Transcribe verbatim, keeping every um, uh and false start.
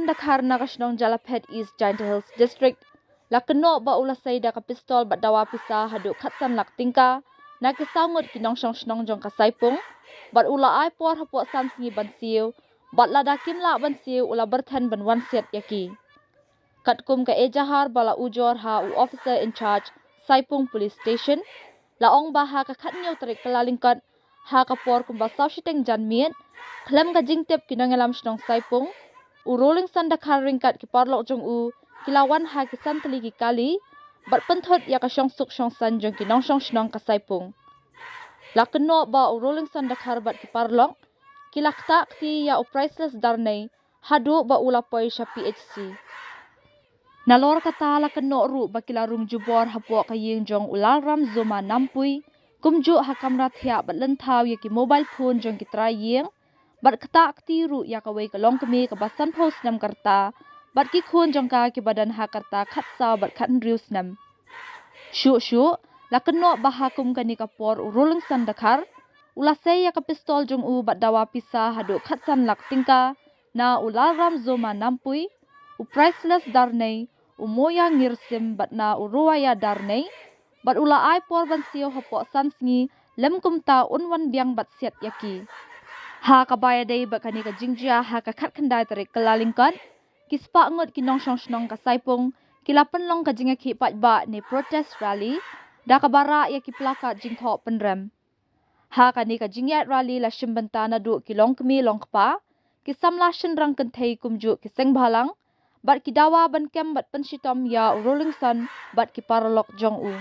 Dakhar na ka shnong Jalaphet, East Jaintia Hills District, la kynnoh ba u la sei da ka pistol bad dawa pisa haduh khatsan lak tyngka na ki saw ngut ki nongshong shnong jong ka Saipung, bad u la ai por hapoh san sngi ban siew, bad lada kim lah ban siew u la byrthen ban wan siat ïa ki. Katkum ka ejahar ba la ujor ha u Officer in Charge, Saipung Police Station, la ong ba ha ka khatñiew tarik Kyllalyngkot, ha ka por kumba saw shiteng janmiet, khlem ka jingtip ki nongïalam shnong Saipung, u Rolingson Dakhar ryngkat ki paralok jong u ki la wan ha ki san tylli ki kali bad pynthut ïa ka shongsuk shongsaiñ jong ki nongshong shnong ka Saipung. La kynnoh ba u Rolingson Dakhar bad ki paralok ki la ktah kti ïa u Priceless Darnei haduh ba u la poi sha P H C. Nalor kata, la kynnoh ruh ba ki la rung jubor hapoh ka ïing jong u Lalram Zoma Nampui, kumjuh ha kamra thiah bad lynthaw ïa ki mobile phone jong ki trai ïing, bad ktah kti ruh ïa kawei ka longkmie kaba sanphew snem ka rta, bad ki khun jong ka kiba don ha ka rta khatsaw bad khathynriew snem. Shuh shuh, la kynnoh ba ha kum kane ka por u Rolingson Dakhar u la sei ïa ka pistol jong u bad dawa pisa haduh khatsan lak tyngka na u Lalram Zoma Nampui, u Priceless Darnei, u Moya Ngirsim bad na u Ruwaya Darnei, bad u la ai por ban siew hapoh san sngi, lym kumta un wan biang bad siat ïa ki. Ha kaba ïadei bad kane ka jingjia, ha ka khatkhyndai tarik Kyllalyngkot, ki spah ngut ki nongshong shnong ka Saipung ki la pynlong ka jingïakhih paidbah ne protest rally da kaba rah ïa ki plakat jingthoh pynrem. Ha kane ka jingïaid rally la shim bynta naduh ki longkmie longkpa, ki samla shynrang kynthei kumjuh ki seng bhalang, bad ki dawa ban kem bad pynshitom ïa u Rolingson bad ki paralok jong u.